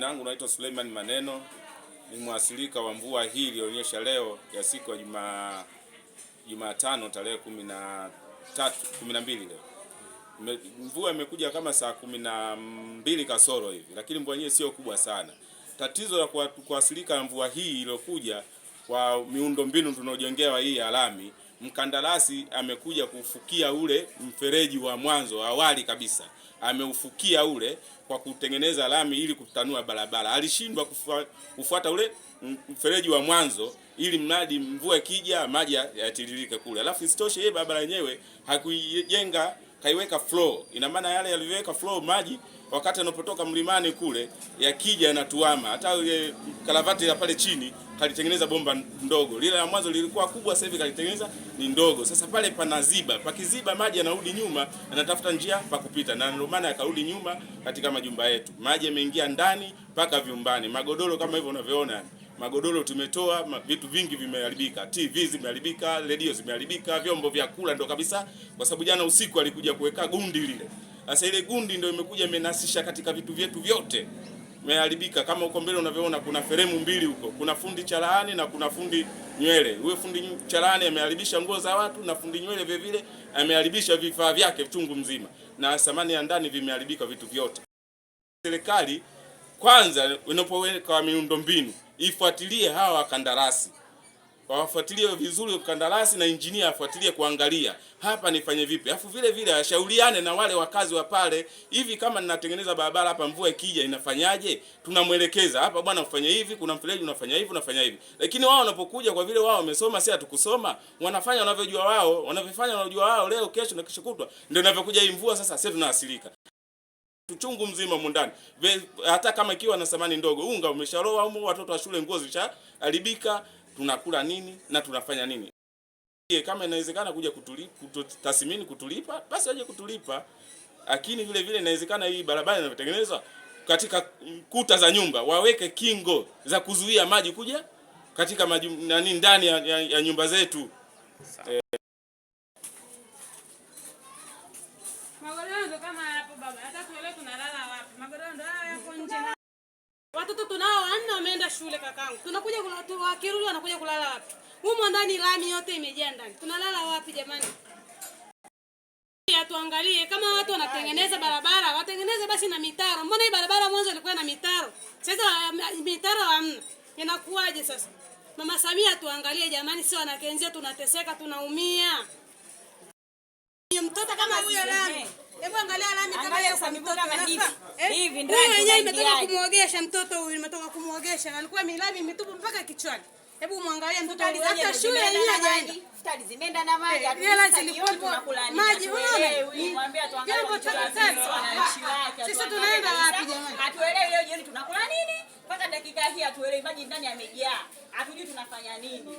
Jina langu naitwa Suleiman Maneno, ni mwasilika wa mvua hii iliyoonyesha leo ya siku ya Jumatano tarehe 13 12 leo. Mvua imekuja kama saa 12 kasoro hivi, lakini mvua yenyewe sio kubwa sana. Tatizo la kuasilika na mvua hii iliyokuja kwa miundombinu tunaojengewa hii ya lami, mkandarasi amekuja kufukia ule mfereji wa mwanzo awali kabisa, ameufukia ule kwa kutengeneza lami ili kutanua barabara. Alishindwa kufuata ule mfereji wa mwanzo ili mradi mvua ikija maji yatiririke kule. Alafu isitoshe yeye barabara yenyewe hakuijenga, kaiweka flow. Ina maana yale yaliweka flow maji wakati anapotoka mlimani kule yakija yanatuama. Hata ile karavati ya pale chini kalitengeneza bomba ndogo. Lile la mwanzo lilikuwa kubwa, sasa hivi kalitengeneza ni ndogo. Sasa pale panaziba, pakiziba maji yanarudi nyuma, anatafuta njia pa kupita, na ndio maana yakarudi nyuma katika majumba yetu. Maji yameingia ndani mpaka vyumbani, magodoro kama hivyo unavyoona magodoro tumetoa, vitu vingi vimeharibika, TV zimeharibika, redio zimeharibika, vyombo vya kula ndo kabisa, kwa sababu jana usiku alikuja kuweka gundi lile. Sasa ile gundi ndio imekuja imenasisha katika vitu vyetu vyote imeharibika. Kama huko mbele unavyoona kuna feremu mbili huko, kuna fundi charahani na kuna fundi nywele. Huyo fundi charahani ameharibisha nguo za watu na fundi nywele vile vile ameharibisha vifaa vyake chungu mzima, na samani ya ndani vimeharibika vitu vyote. Serikali kwanza inapoweka miundombinu ifuatilie hawa wakandarasi, wafuatilie vizuri wakandarasi na injinia afuatilie kuangalia hapa nifanye vipi, alafu vile vile ashauriane na wale wakazi wa pale, hivi kama ninatengeneza barabara hapa, mvua ikija inafanyaje? Tunamwelekeza hapa, bwana, ufanye hivi, kuna mfereji unafanya hivi, unafanya hivi. Lakini wao wanapokuja, kwa vile wao wamesoma, si hatukusoma, wanafanya wanavyojua wao, wanavyofanya wanavyojua wao, leo kesho na kesho kutwa ndio inavyokuja hii mvua. Sasa sisi tunaasilika chungu mzima mundani, hata kama ikiwa na samani ndogo, unga umeshaloa humo, watoto wa shule nguo zishaharibika, tunakula nini na tunafanya nini? Kama inawezekana kuja kututathmini kutulipa, basi waje kutulipa. Lakini vile vile inawezekana hii barabara inavyotengenezwa katika kuta za nyumba waweke kingo za kuzuia maji kuja katika maji nani ndani ya nyumba zetu. Magodoro ndo kama hapo baba, hata tuelewe tunalala wapi. Magodoro ndo haya yako nje. Watoto tunao wanne wameenda shule kakangu. Tunakuja wakirudi wanakuja kulala wapi? Humo ndani lami yote imejaa ndani. Tunalala wapi jamani? Tuangalie kama watu wanatengeneza barabara, watengeneze basi na mitaro. Mbona hii barabara mwanzo ilikuwa na mitaro? Sasa mitaro hamna. Inakuwaje sasa? Mama Samia tuangalie jamani, sio wanakenzia tunateseka, tunaumia. Mtoto kama huyo lami. Hebu angalia lami kama hiyo kwa mtoto kama hivi. Hivi ndio ndani yenyewe imetoka kumuogesha mtoto huyu, imetoka kumuogesha. Alikuwa milami mitupu mpaka kichwani. Hebu muangalie mtoto huyu. Hata shule yenyewe hajaenda. Futari zimeenda na maji. Hela zilikuwa maji, unaona? Mwambie tuangalie. Jambo sisi tunaenda wapi jamani? Hatuelewi leo jioni tunakula nini? Mpaka dakika hii hatuelewi, maji ndani yamejaa. Hatujui tunafanya nini.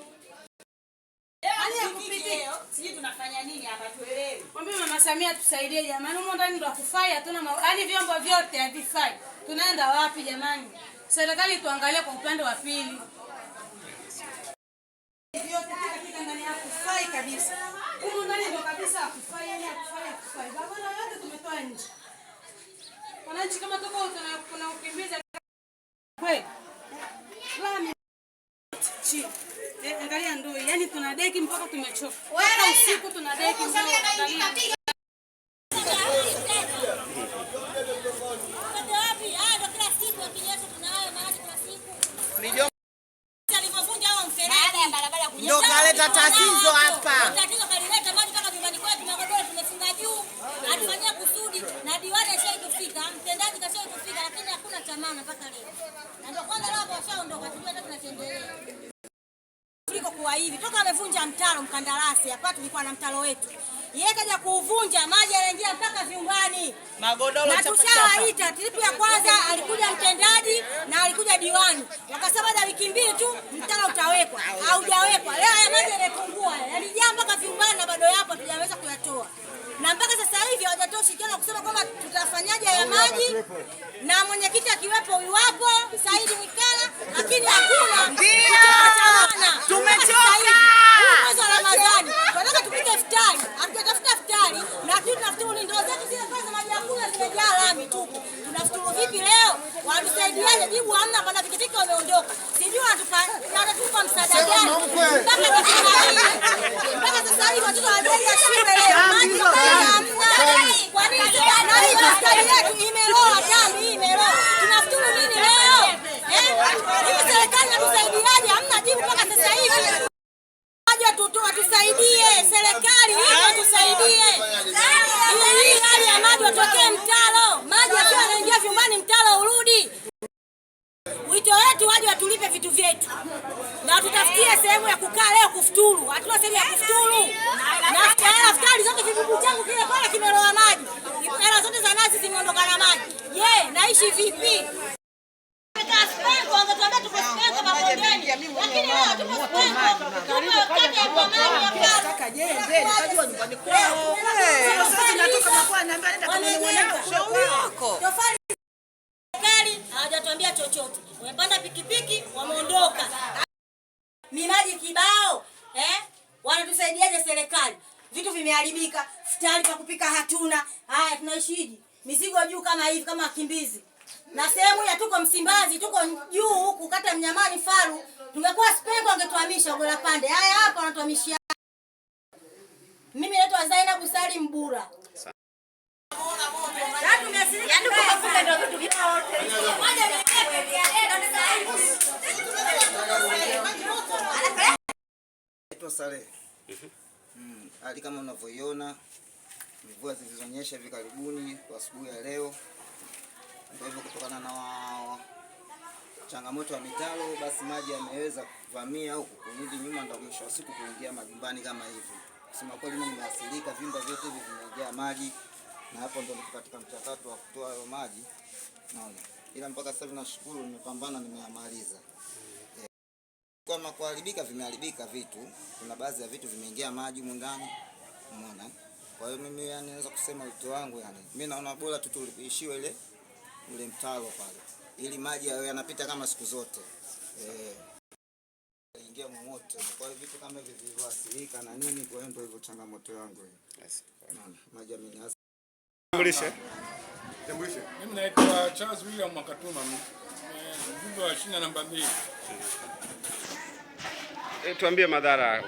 Sijui tunafanya nini hapa, tuelewi. Mwambie Mama Samia tusaidie jamani, humo ndani ndo hakufai, hatuna yaani vyombo vyote havifai. Tunaenda wapi jamani? Serikali tuangalie kwa upande wa pili. Vyote kila ndani hakufai kabisa. Humo ndani ndo kabisa hakufai, yani hakufai, hakufai. Magodoro yote tumetoa nje. Wananchi kama tuko kuna ukimbiza kweli. Lami chini. Angalia ndoo, yani tunadeki mpaka tumechoka. Mpaka usiku tunadeki ndoo. Ndio kaleta tatizo hapa. Tatizo kalileta maji mpaka nyumbani kwetu, magodoro tumefunga juu, atufanyia kusudi na diwani ashai kufika, mtendaji kashai kufika, lakini hakuna cha maana mpaka leo. Na ndio kwanza leo hapo washaondoka, tujue hata tunachoendelea. Kuliko kuwa hivi toka amevunja mtaro mkandarasi hapa, tulikuwa na mtaro wetu, yeye kaja kuuvunja, maji yanaingia mpaka vyumbani Magodoro na tushawaita tripu ya kwanza alikuja mtendaji na alikuja diwani, wakasema baada ya wiki mbili tu mtaro utawekwa, haujawekwa. Leo haya maji yamepungua, yalijaa mpaka vyumbani na bado yapo, hatujaweza kuyatoa, na mpaka sasa hivi hawajatoa ushirikiano kusema kwamba tutafanyaje haya maji, na mwenyekiti akiwepo iwapo Saidi Mwikala, lakini hakuna Ndio. Tumechoka. Mwezi wa Ramadhani tunataka tupike iftari, hatujatafuta iftari na kitu tunafuturu ni ndoo zetu zile kwanza, maji ya kunywa zimejaa lami tupu. Tunafuturu vipi leo? Watusaidiaje? Jibu Wenzetu waje watulipe vitu vyetu na tutafutie sehemu ya kukaa leo kufuturu. Hatuna sehemu ya kufuturu. Na hela futari zote, kibubu changu kile pale kimeloa maji, hela zote za nazi zimeondoka na maji. Je, naishi vipi? Serikali hawajatuambia chochote, wamepanda pikipiki wameondoka, ni maji kibao. Wanatusaidiaje serikali? Vitu vimeharibika, futari pa kupika hatuna. Haya, tunaishije? Mizigo juu kama hivi, kama wakimbizi. Na sehemu ya tuko Msimbazi, tuko juu huku kata Mnyamani Faru. Tungekuwa Spengo angetuhamisha Ogola Pande. Haya hapa wanatuhamishia. Mimi naitwa Zainabu Salim Bura. Naitwa Saleh. Hali kama unavyoiona, mvua zilizonyesha hivi karibuni kwa asubuhi ya leo, ndio hivyo, kutokana na changamoto ya mitaro, basi maji yameweza kuvamia au kurudi nyuma, ndio mwisho wa siku kuingia majumbani kama hivi. Kusema kweli mimi nimeathirika, vyumba vyote hivi vimejaa maji, na hapo ndio niko katika mchakato wa kutoa hayo maji. Naona ila mpaka sasa hivi nashukuru, nimepambana, nimeyamaliza. Kama kuharibika, vimeharibika vitu, kuna baadhi ya vitu vimeingia maji humu ndani, umeona. Kwa hiyo mimi yani naweza kusema wito wangu, yani mimi naona bora tu tulipishiwe ile ule mtaro pale, ili maji yawe yanapita kama siku zote, ingia moto. Kwa hiyo vitu kama hivi vilivyoathirika na nini, kwa hiyo ndio hivyo changamoto yangu hiyo. Yes. Naona maji yameniathiri. Mimi naitwa Charles William Mwakatuma, mjumbe wa shina namba 2. Tuambie madhara.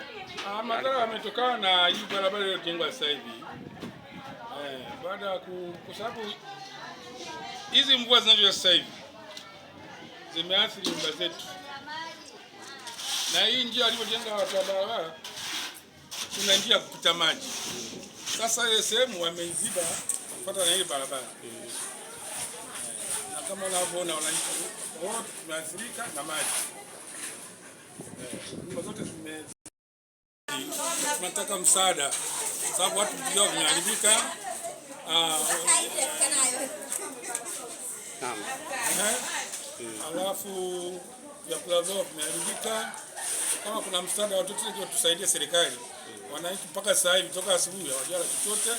Madhara yametokana na hii barabara iliyojengwa sasa hivi. Baada ya kwa sababu hizi mvua zinazonyesha sasa hivi zimeathiri nyumba zetu, na hii njia walivyojenga watu wa barabara, kuna njia ya kupita maji. Sasa ile sehemu wameiziba kufuatana na ile barabara, na kama unavyoona wananchi wote tumeathirika na maji. Nyumba zote tunataka msaada, sababu watu vyao vimeharibika. Alafu vyakula vyao vimeharibika. Kama kuna msaada watoto tusaidie serikali. Wananchi mpaka sasa hivi toka asubuhi hawajala chochote.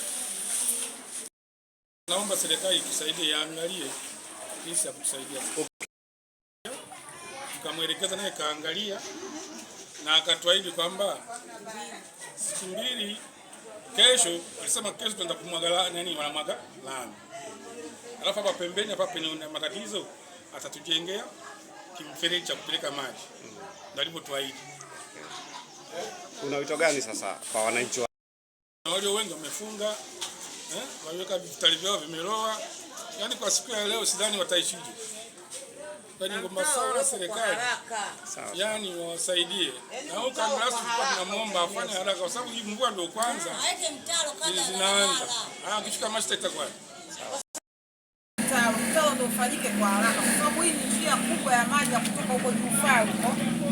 Naomba serikali itusaidie, iangalie jinsi ya kutusaidia. Tukamwelekeza naye kaangalia na akatuahidi kwamba siku mbili kesho, alisema kesho tutaenda kumwaga nani, wanamwaga lami. Alafu hapa pembeni hapa penye matatizo atatujengea kimfereji cha kupeleka maji. Ndio alivyotuahidi. Una wito gani sasa kwa wananchi? Walio wengi wamefunga, waliweka vitali vyao vimeloa. Yaani kwa siku ya leo sidhani wataishije. Kwa hiyo ngomba sana serikali, yaani wawasaidie. Na huko kandarasi tulikuwa tunamuomba afanye haraka kwa sababu hii mvua ndio kwanza zinaanza. Akifika Machi itakuwa. Mtaro ndio ufanyike kwa haraka kwa sababu hii ni njia kubwa ya maji ya kutoka huko juu Faru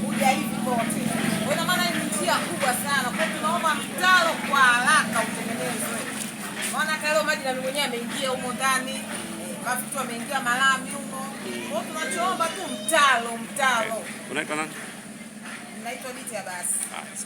kuja hivi kote. Kwa hiyo maana hii ni njia kubwa sana. Kwa hiyo tunaomba mtaro kwa haraka utengenezwe. Maana hata leo maji na mimi mwenyewe ameingia humo ndani, mafuta ameingia malami humo. Kwa hiyo tunachoomba tu mtaro, mtaro. Unaitwa nani? Naitwa Diti ya basi.